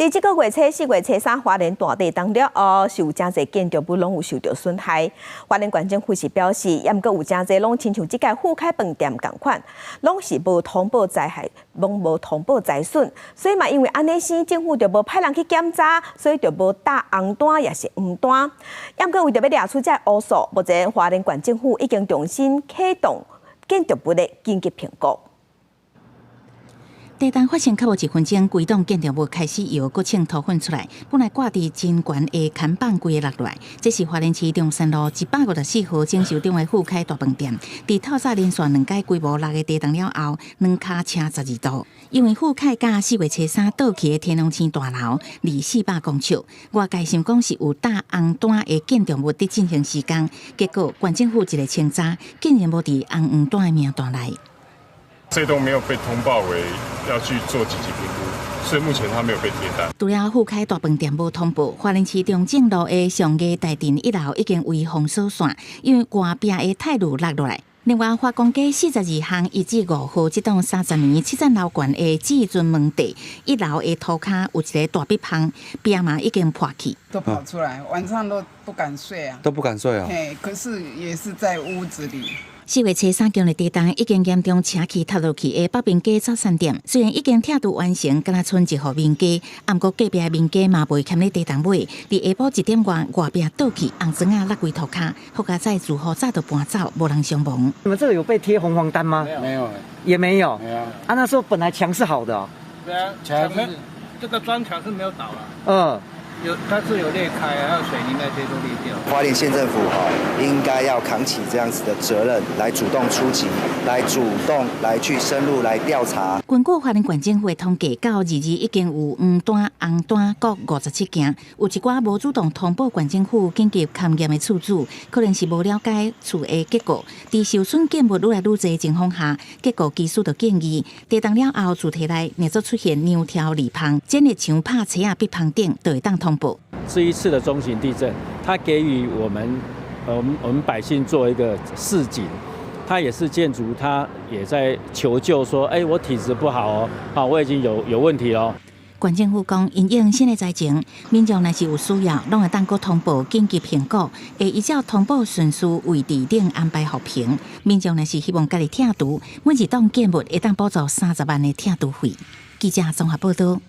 佇這個月初4月初3花蓮大地震了後，是有誠濟建築物攏有受著損害。花蓮縣政府是表示，也毋過有誠濟攏親像這間富凱飯店仝款，攏是無通報災害，攏無通報災損，所以嘛因為按呢生，政府就無派人去檢查，所以就無打紅單抑是黃單。也毋過為著欲掠出這個烏數，目前花蓮縣政府已經重新啟動建築物的緊急評估。地震發生較無一分鐘，規棟建築物開始搖，閣衝土粉出來。本來掛佇真懸的看板規个落來。這是花蓮市中山路154號整修中的富凱大飯店。佇透早連續兩擺規模六个地震了後，兩跤車12度。因為富凱佮4月初3倒去的天龍星大樓離400公尺，外界想講是有打紅單的建築物佇進行施工，結果縣政府一个清查，竟然無佇紅黃單的名單內。這棟沒有被通報為要去做緊急評估，所以目前它沒有被貼單。除了富凱大飯店無通報，花蓮市中正路的上藝大鎮一樓已經為封鎖線，因為外壁的鐵路落落來。另外，華光街42巷1至5號這棟30年七層樓懸的至尊門店一樓的塗跤有一个大壁縫，壁嘛已經破去。都跑出來，晚上都不敢睡啊。都不敢睡啊。嘿，可是也是在屋子裡。4月初3強烈地震已經嚴重斜去塌落去的北平街早餐店，雖然已經拆除完成，敢若賰一戶民家，毋過隔壁的民家嘛袂堪咧地震尾，佇下晡1點外外壁倒去，紅磚仔落規塗跤，好佳哉住戶早就搬走，無人傷亡。你們這個有被貼紅黃單嗎？沒有，也沒有。沒有。啊，那時候本來牆是好的哦。對啊，牆沒，這個磚牆是沒有倒啊。有，它是有裂開，還有水泥那些都裂掉。花蓮縣政府哈應該要扛起這樣子的責任，來主動出擊，來主動來去深入來調查。根據花蓮縣政府的統計，到2日已經有黃單、紅單各57件，有一寡無主動通報縣政府緊急勘驗的厝主，可能是無了解厝的結構，佇受損建物愈來愈濟情況下，結構技師就建議，地震了後厝體內若做出現梁柱裂縫、剪力牆拍斜仔壁縫頂，就會當通報。這一次的中型地震，它給予我們百姓做一個示警，它也是建築，它也在求救，說：哎，我體質不好哦，啊，我已經有問題哦。縣政府講，因應新的災情，民眾若是有需要，攏會當閣通報緊急評估，會依照通報順序位置頂安排復評。民眾若是希望家己拆除，每一棟建物會當補助30萬的拆除費。記者綜合報道。